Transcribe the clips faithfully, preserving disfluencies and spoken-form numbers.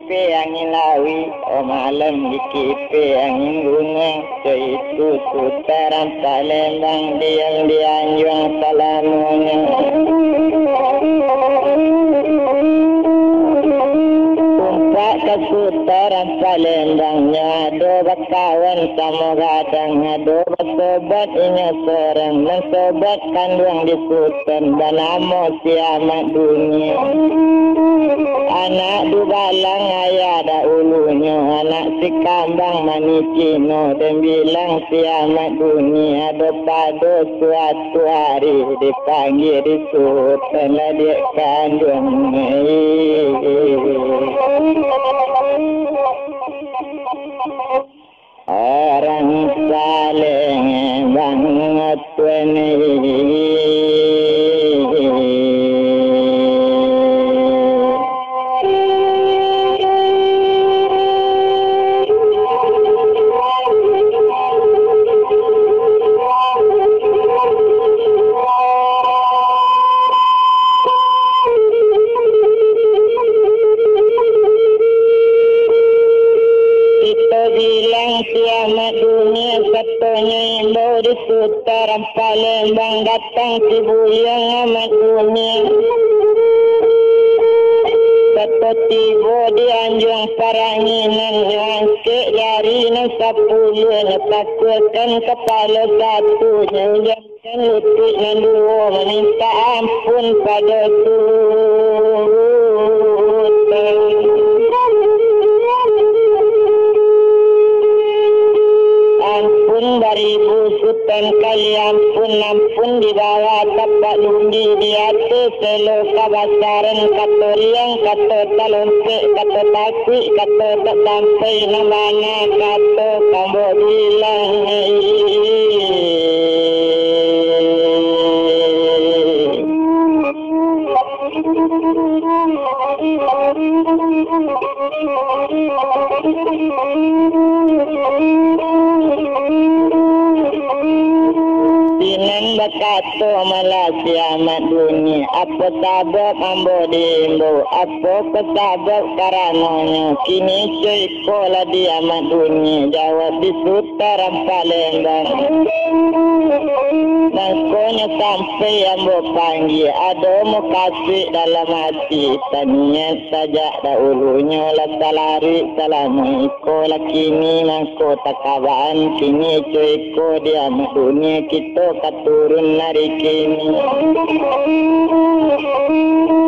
Kipe angin lauik, oh malam dikipe angin bungo, co itu Sutan Palembang diam di anjuang salamonyo. Tumpak ka Sutan Palembang, nyo ado bakawan samo gadang, ado basobat inyo sorang, nan sobat kanduang di Sutan, banamo si Amak Dunia. Anak dubalang ayah dahulunyo, anak si kambang manih Cino, den bilang si Amak Dunia, ado pado suatu ari dipanggia di Sutan lah diak kanduang. Orang Palembang tuan. Kito bilang si Amak Dunia, katonyo imbau di Sutan Palembang, datang si Buyuang Amak Dunia. Kato tibo di anjuang paranginan, nyo angkek jari nan sapuluah, nyo takuakan kapalo satu, nyo ujan kan lutuik nan duo, maminta ampun pado Sutan. Ampun baribu Sutan kali ampun, ampun di bawah tapak lumbi, di ateh selo kabasaran, kato riang, kato talompek, kato takuik, kato tak sampai, nan bana kato kambo bilang. Sinan bakato malah si Amak Dunia, apo sabab ambo diimbau, apo ko sabab karanonyo, kini co iko lah di Amak Dunia, jawab di Sutan Palembang. Mangkonyo sampai ambo panggia, ado mukasuik dalam ati, taniat sajak dahulunyo lah talarik salamo iko, lah kini mangko takabaan, kini co iko di Amak Dunia, kito ka turun ari kini.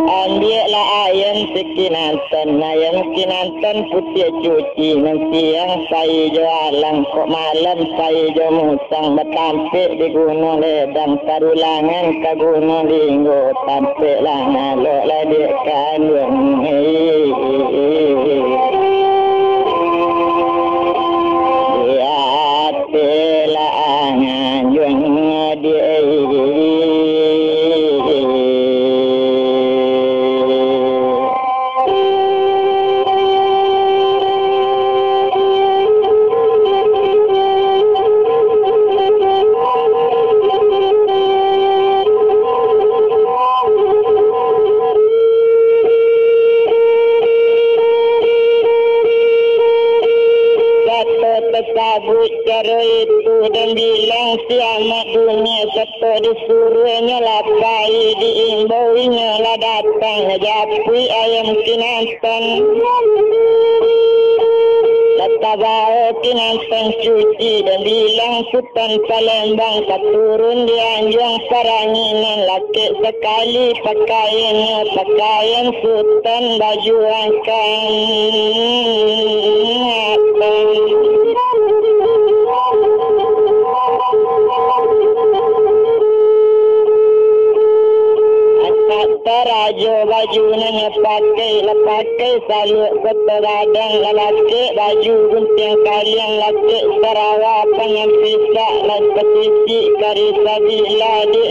Ambiaklah ayam si Kinantan, ayam Kinantan putiah cuci, nan siang pai jo alang, kok malam pai jo musang, batampek di Gunuang Ledang, sarulangan ka Gunuang Linggo, tampek lah ngalok lah diak kanduang. Di ateh lah nganjuang. Kato tasabuik caro itu, den bilang si Amak Dunia, sato disuruahnyo lah pai, diimbau inyo lah datang, japuik ayam Kinantan. Lah tabao Kinantan cuci, den bilang Sutan Palembang, ka turun di anjuang paranginan, lakek sakali pakaiannyo, pakaian Sutan baju angkatan. Angkatan rajo baju nan nyo pakai, lah pakai saluak koto gadang, lah lakek baju guntiang kaliang, lakek sarawa panjang pisak, lah tasisik kari sabilah di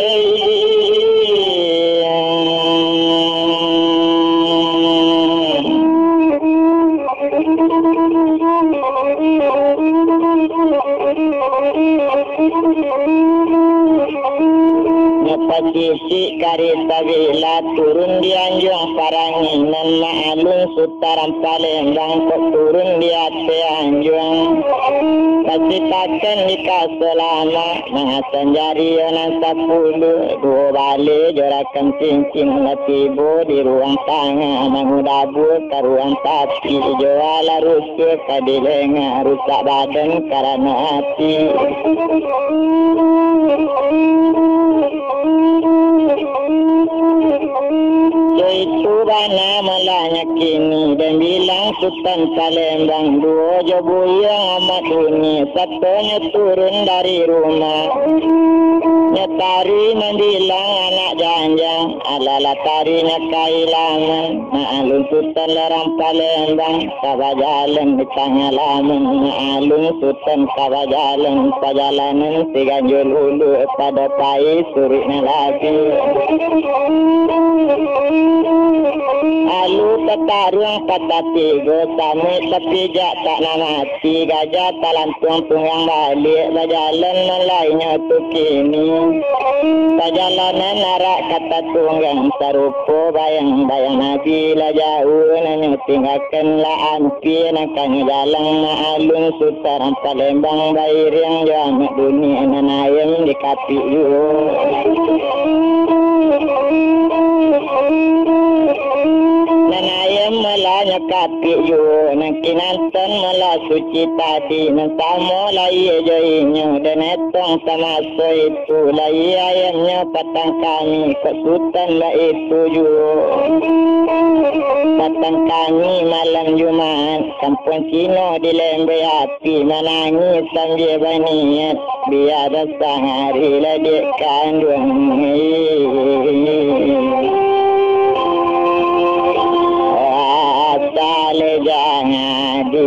Nyo pasisik kari Sabila turun di anjuang parangi, nan maklum Sutan Palembang kok turun di ateh anjuang. Pasitakan di kaso lama, mangasan jari yo nan sapuluah, duo baleh jo rakam cincin, lah tibo di ruang tangah, mangudabua ka ruang tapi, jo alah rusuah ka dilengah, rusak badan karano ati. Yo itu bana malahnya kini, den bilang Sutan Palembang, duo jo Buyuang Amak Duni, satonyo turun dari rumah. Nyo tari mambilang anak janjang, alah-alah tarinyo ka ilaman, maklum Sutan urang Palembang, ka bajalan di tangah laman, maklum Sutan ka bajalan, pajalanan si ganjua luluak, pado pai suruik nan labiah. Alu tataruang patah tigo, samuik tapijak tak nan mati, gajah talantuang tunggang baliak, bajalan nan lainyo tu kini. Pajalanan arak ka tatunggang, sarupo bayang-bayang nabi, lah jauah nan nyo tinggakan, lah ampia nan ka nyo jalang, maklum Sutan Palembang bairiang jo Amak Duni, nan ayam dikapik juo. Nan ayam malah nyo kapik juo, nan kinantan malah suci tadi, nan samo lahia jo inyo, den etong samaso itu, lahia ayamnyo patang kami, kok Sutan baitu juo. Patang kami malam Jumaat, kampuang Cino di Lembeh Api, manangih sambia baniat, bia basahari lah dek kanduang. Asal jangan di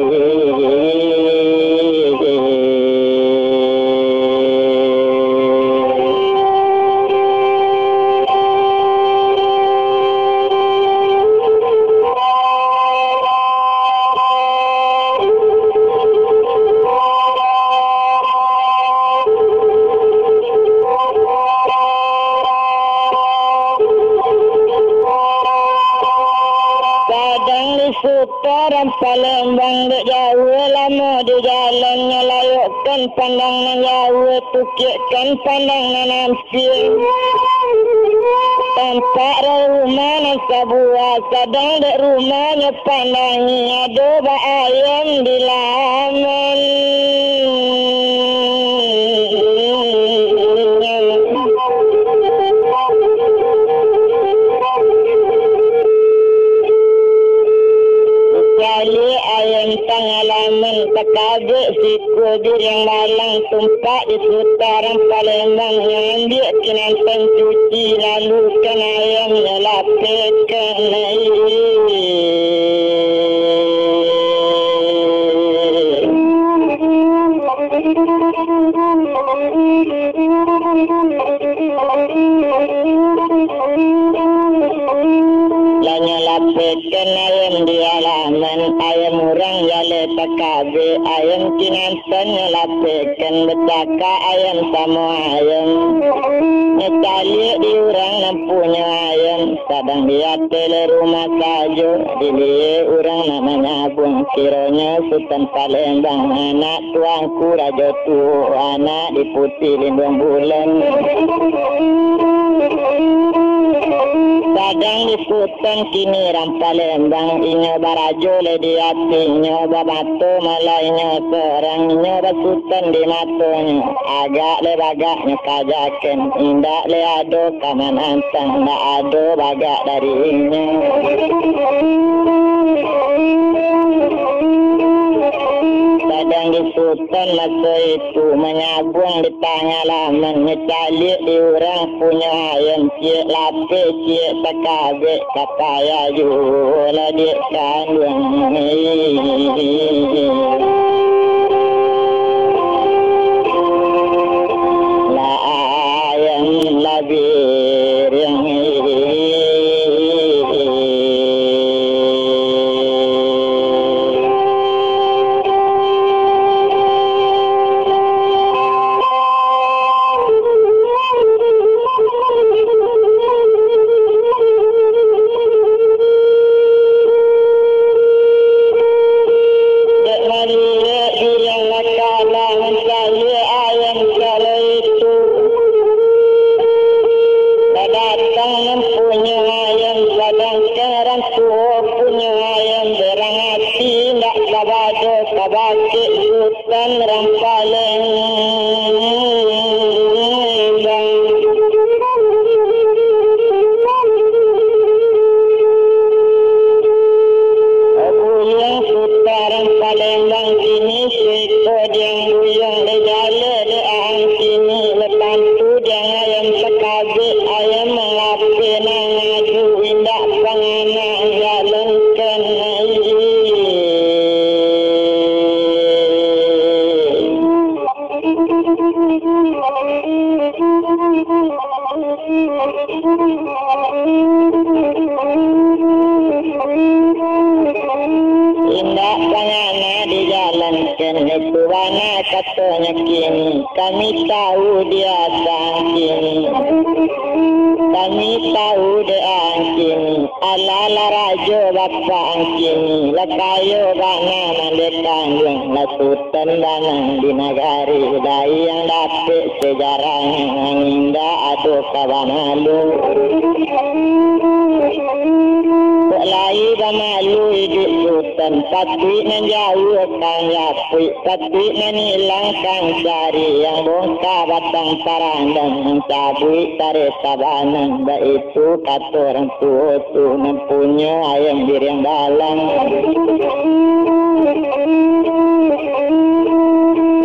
Sadang di Sutan Palembang dek jauah lamo di jalan, nyo layokkan pandang nan jauah, tukiakkan pandang nan ampia. Tampak rumah nan sabuah, sadang dek rumahnyo pandangi, ado baayam di laman. Caliak ayam tangah laman, takabek sikua biriang balang, tumpak di Sutan Palembang, ambiak kinantan cuci, lalu kan ayamnyo lapehkan. Lah nyo lapehkan ayam di alaman, ayam urang jaleh takabek, ayam kinantan nyo lapehkan, bacakak ayam samo ayam. Nyo caliak di urang nan punyo ayam, sadang di ateh rumah sajo, diliek urang nak manyabuang, kironyo Sutan Palembang, anak Tuanku Rajo Tuo, anak Diputi Linduang Bulan. Sadang di Sutan kini rang Palembang, inyo barajo lai di atinyo, bamato malah inyo sorang, inyo basutan di matonyo, agak lai bagak nyo kajakan, indak lai ado ka manantang, ndak ado bagak dari inyo. Sadang di Sutan maso itu manyabuang di tangah laman, nyo caliak di urang punyo ayam, ciek lapeh, ciek takabek, ka payah juo lah dek kanduang. Lah ayam lah biriang. Nan aju indak pangana jalankan ai. Indak pangana dijalankan, itu bana katonyo kini. Kami tahu di asa ang kini. Kami tahu dek ang kini. Alah lah rajo bapak ang kini. Lah kayo bana mandeh kanduang. Lah sutan bana di nagari. Lai ang dapek sejarah ang indak ado ka bamalu. Kok lai bamalu iduik sutan, patuik nan jauah ka ang japuik, patuik nan ilang ka ang cari, ang bongka batang parandang, ang cabuik tareh tabanang, baitu kato urang tuo tu, nan punyo ayam biriang dalam.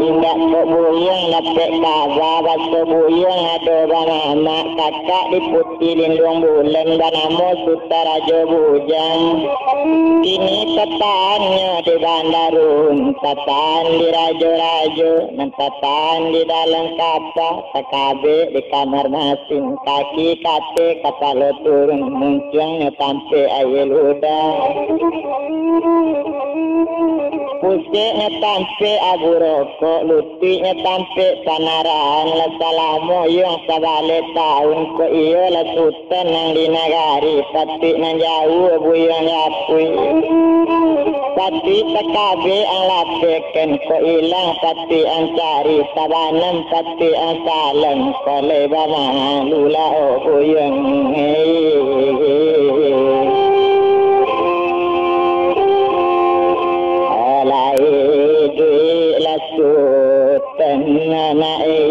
Indak kok buyuang dapek kaba, baso buyuang ado bamamak, kakak di Di linduang bulan banamo Sutarajo Bujang. Kini tatahannyo di bandarun, tatahan di rajo-rajo, nan tatahan di dalam kapa, takabek di kamar masin, kaki kateh kapalo turun, muncuangnyo tampek aia ludah. Puseknyo tampek abu rokok, lutuiknyo tampek panarahan, lah salamo yuang sabaleh taun, kok iyo lah sutan nan di nagari, patuik nan jauah buyuang japuik. Patuik takabek ang lapehkan, kok ilang patuik ang cari, tabanam patuik ang salam, kok lai bamalu lah, oh buyuang. Alai duik lah sutan anak e.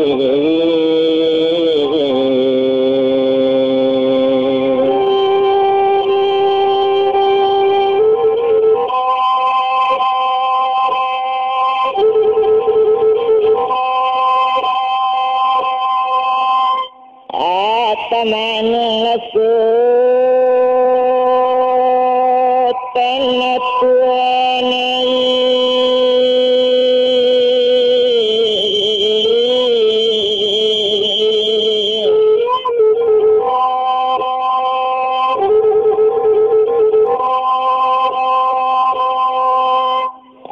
Ata manang asutan Tuhan ai.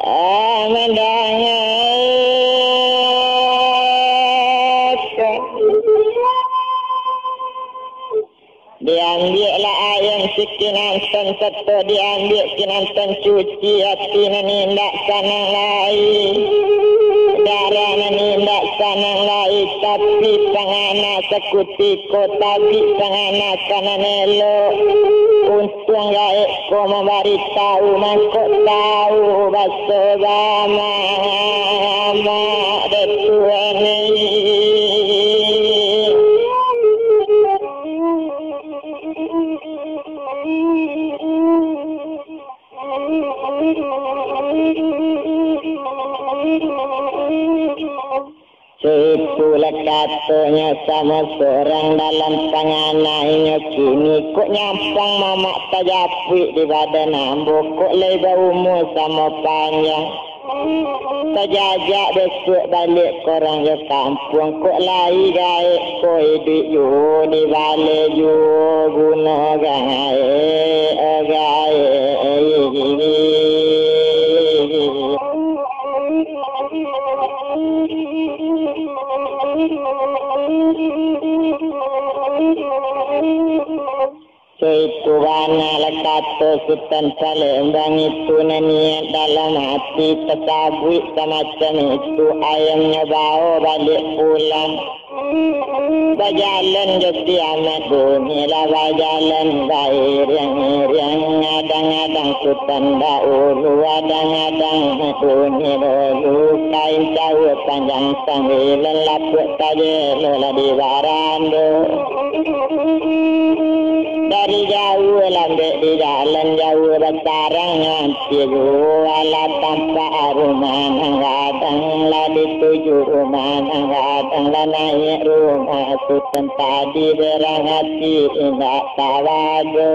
Ah, mandangakan. Diambiaklah ayam si kinantan, sato diambiak kinantan cuci ati nan indak sanang lai. Darah nan indak sanang lai, tapi pangana sakutiko tabik pangana ka nan elok. Untuang gaek ko mambaritau, mangko tau baso bamamak dek Tuhan. Saitulah katonyo samo surang dalam pangana inyo kini, kok nyampang mamak tajapuik di badan ambo, kok lai baumua samo panjang. Tajajak bisuak baliak korang jo kampuang, kok lai gaek ko iduik juo, di baleh juo guno gaek, gaek. Caitu bana lah kato Sutan Palembang, itu nan niat dalam ati, tasabuik samacam itu, ayamnyo bao baliak pulang. Bajalan jo si Amat Buni lah bajalan bairiang-iriang, adang-adang Sutan dahulu, adang-adang Amat Buni dulu, kain cawa panjang sambilan, lapuak tajelo lah di barando. Dari jauah Lambek di jalan jauah basarang nyo ampia juo, alah tampak rumah nan gadang, lah dituju rumah nan gadang, lah naiak rumah Sutan tadi, berang ati indak tabado.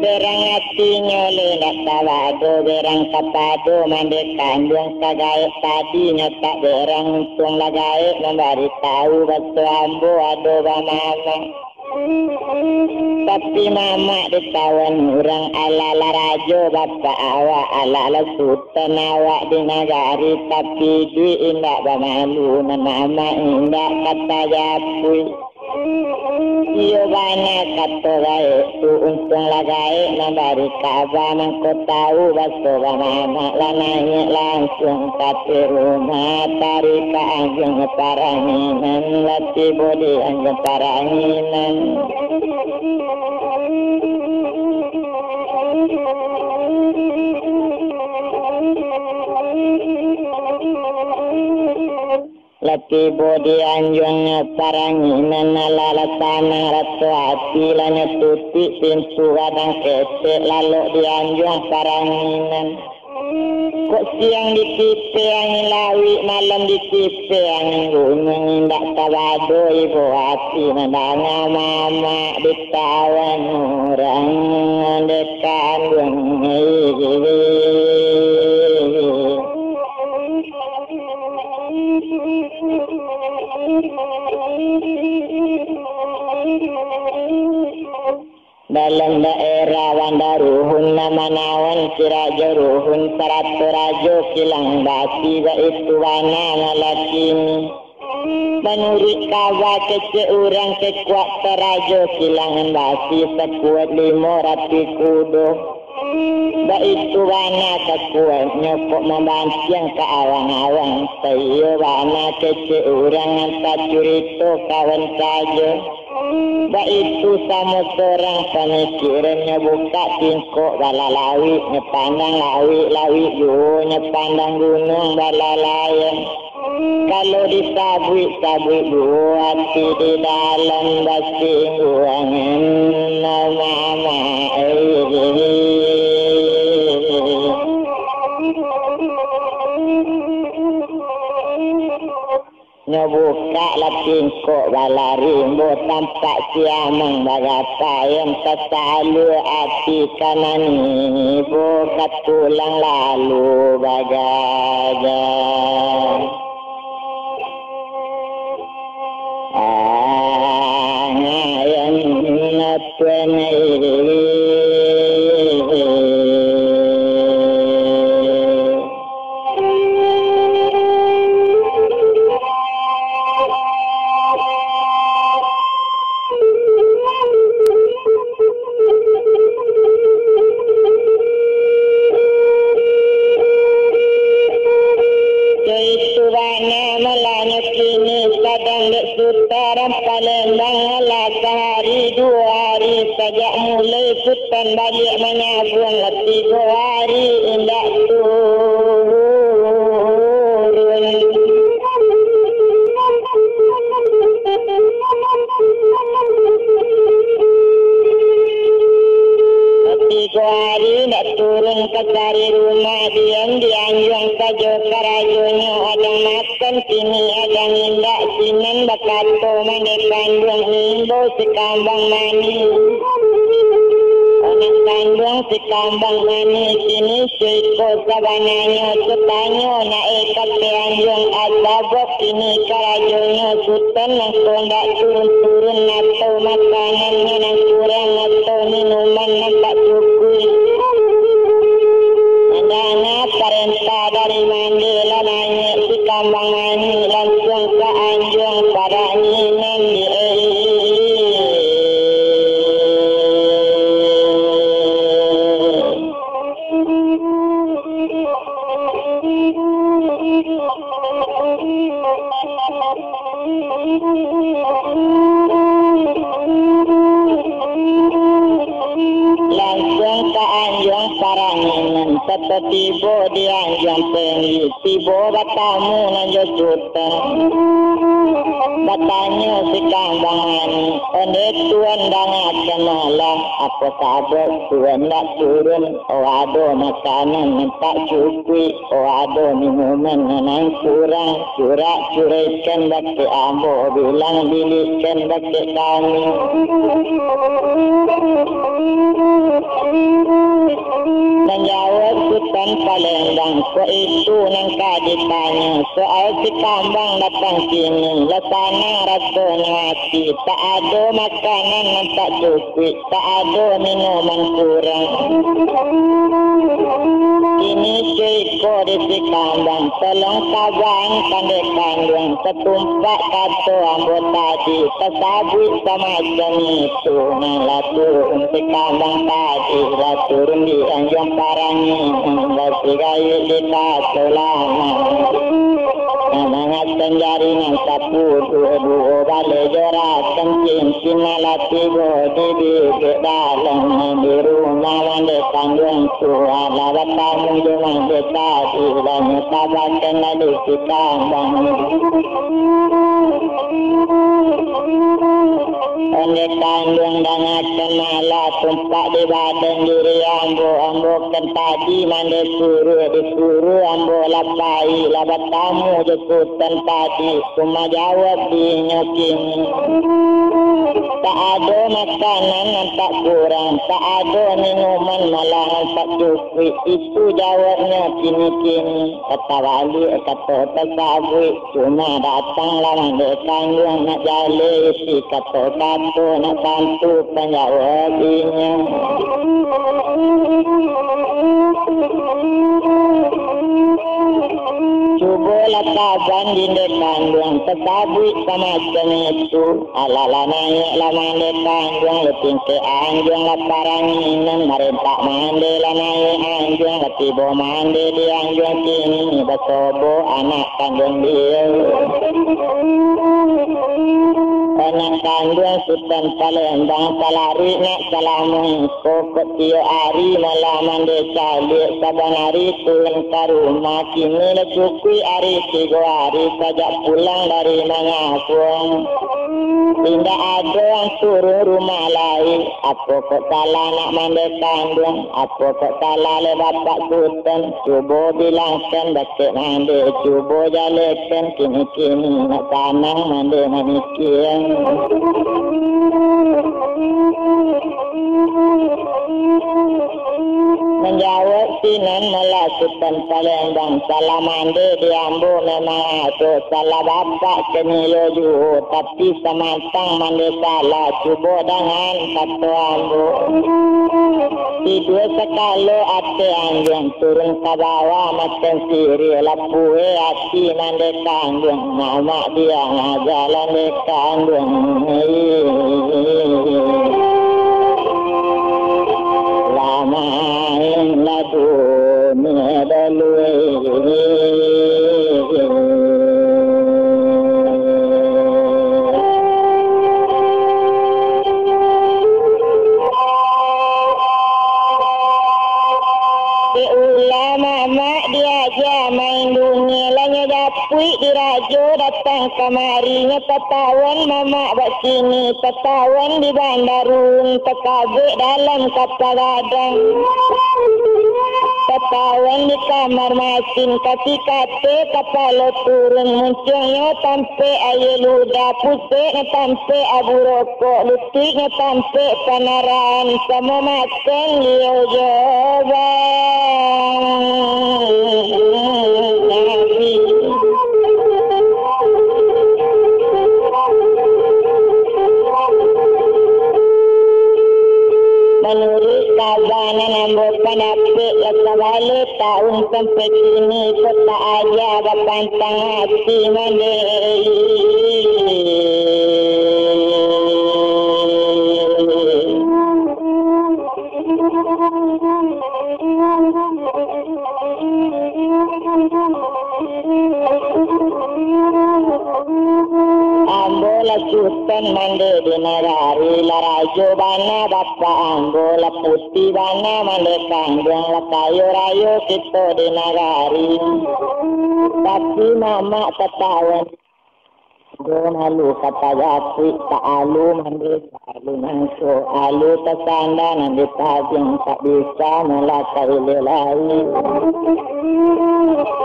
Berang atinyo le ndak tabado, berang kapado mandeh kanduang, sagaek tadinyo tak berang, untuang lah gaek mambaritahu, baso ambo ado bamamak. Tapi mamak ditawan urang, alah lah rajo bapak awak, alah lah sutan awak di nagari, tapi iduik indak bamalu, nan mamak indak ka tajapuik. Iyo bana kato gaek tu, untuang lah gaek mambari kaba, mangko tahu baso bamamak, lah naiak langsuang ka ateh rumah, taruih ka anjuang paranginan, lah tibo di anjuang paranginan. Lah tibo di anjuangnyo paranginan, alah lah sanang raso ati, lah nyo tutuik pintu gadang ketek, lalok di anjuang paranginan. Kok siang ditipe angin lawik, malam ditipe angin gunuang, indak tabado ibo ati mandanga mamak ditawan urang dek kanduang. Dalam daerah Banda Ruhun, nan manawan si Rajo Ruhun, sarato Rajo Kilang Basi, baitu bana malah kini. Manuruik kaba kecek urang, sakuat Rajo Kilang Basi, sakuat limo rapi kudo. Baitu bana sakuatnyo, kok mambantiang ka awang-awang, saiyo bana kecek urang, antah curito kawan sajo. Baitu samo sorang pamikirannyo, bukak tingkok bala lawik, nyo pandang lawik, lawik juo nyo pandang gunuang bala layang. Kalau disabuik-sabuik juo ati di dalam basingguangan, mamak, eh. Nyo bukak lah tingkok bala rimbo, tampak siamang bagapaian, tasalua ati ka nan ibo, ka tulang lalu bagagah. Angaian Tuhan ai. Itu bana malanyo kini, sadang dek Sutan Palembang, alah sahari duo hari sajak mulai Sutan baliak manyabuang, lah tigo hari indak turun. Tigo hari ndak turun ka cari rumah, diam di anjuang sajo karajonyo, adang makan kini adang indak, sinan bakato mandeh kanduang, imbau si kambang manih. Anak kanduang si kambang manih, kini Iko sabananyo tu tanyo nak e ka Teanjuang, sabab kini karajonyo Sutan mangko ndak turun-turun, atau makanannyo nan kurang, atau minuman nan tak cukuik. Mandanga parentah dari Mandeh lah naiak si Kambang Manih, lansuang ka anjuang paranginan di e. Lansuang ka anjuang paranginan, satibo di anjuang pangisi, Tibo batamu nan jo Sutan, batanyo si Kambang Manih, "Ondeh Tuan, dangakan malah, apo sabab Tuan ndak turun? Oh, ado makanan nan tak cukuik, oh, ado minuman nan kurang. Curak-curaikan bakeh ambo, bilang-bilikkan bakeh kami." Manjawab Sutan Palembang, "Kok itu nan ka ditanyo? Soal si Kambang datang kini, lah sanang rasonyo ati. Tak ado makanan nan tak cukuik, tak ado minuman kurang. Kini cuko di si Kambang, tolong kabaan pandai kanduang, satumpak kato ambo tadi, tasabuik samacam itu, nan lah turun si Kambang tadi, lah turun di anjuang parangi, lah sigayuik di kato lama." Mangasan jari nan sapuluah duo baleh jo rasan cincin, nan lah tibo di bibik dalam, di rumah mandeh kanduang tu, alah batamu jo mandeh tadi, lah nyo tabakan lah di si Kambang. Ondeh kanduang, dangakan malah, tumpak di badan diri ambo, ambo kan tadi mandeh suruah, disuruah ambo lah pai, lah batamu jo Sutan tadi, cuma jawab dinyo kini. Tak ado makanan nan tak kurang, tak ado minuman malah nan tak cukuik, itu jawabnyo kini-kini. Kato baliak, kato tasabuik, cuma datang lah mandeh kanduang, nak jaleh isi kato-kato, nak tantu panjawab inyo. Cubolah kabaan dindek kanduang, tasabuik samacam itu. Alah lah naiak lah mandeh kanduang, lah tingkek anjuang lah paranginan, marentak mandeh lah naiak anjuang, lah tibo mandeh di anjuang kini, basobo anak kanduang Diau. Anak kanduang Sutan Palembang, salaruik nak salamo iko, kok tiok ari malah mandeh caliak, saban ari turun ka rumah, kini lah cukuik ari tigo ari sajak pulang dari mangabuang. Indak ado ang turun rumah lai, apo kok salah nak mandeh kanduang, apo kok salah leh bapak Sutan, cubo bilangkan bakeh mandeh, cubo jalehkan kini-kini, nak sanang mandeh mamikia. Manjawab sinan malah Sutan Palembang, salah mandeh di ambo memang ado, salah bapak kaniyo juo, tapi samantang mandeh salah, cubo dangan kato ambo. Tigo sakalo ateh anjuang, turun ka bawah makan siriah, lah pueh ati mandeh kanduang, mamak diang aja lah mandeh kanduang. Lah main lah dunia balui. Diulah mamak diaja main dunia, lah nyo dapuik dirajo datang kamari, nyo tatawan mamak bak sini, tatawan di bandarun, takabek dalam kapa gadang, tatawan di kamar masin, kasi kate kapalo turun, muncuangnyo tampek aia ludah, puseknyo tampek abu rokok, lutuiknyo tampek panarahan, samo makan liau jo bang. Manuruik kaba nan ambo pandapek, lah sabaleh taun sampai kini, kok tak aja bapantang ati mandeh. Ambo Sutan mandeh di nagari, lah rajo bana bapak ambo, lah putiah bana mandeh kanduang, lah kayo rayo kito di nagari. Tapi mamak tatawan, do malu ka tajapuik, tak alu mandeh, tak alu mangko, alu tasanda nan di tabiang, tak bisa mulakai lai.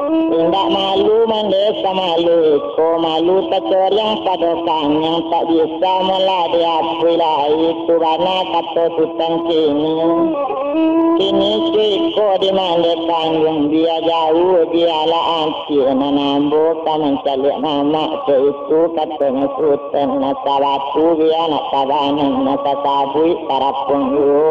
Indak malu mandeh samalu iko, malu tacoriang pado kanyang, tak bisa malah diakui lai, tu bana kato Sutan kini. Kini cuko di mandeh kanduang, bia jauah, bialah ancik, nan ambo ka mancaliak mamak, cek itu katonyo Sutan, nan sabatu bia nak tabanam, nan sasabuik tarapuang juo.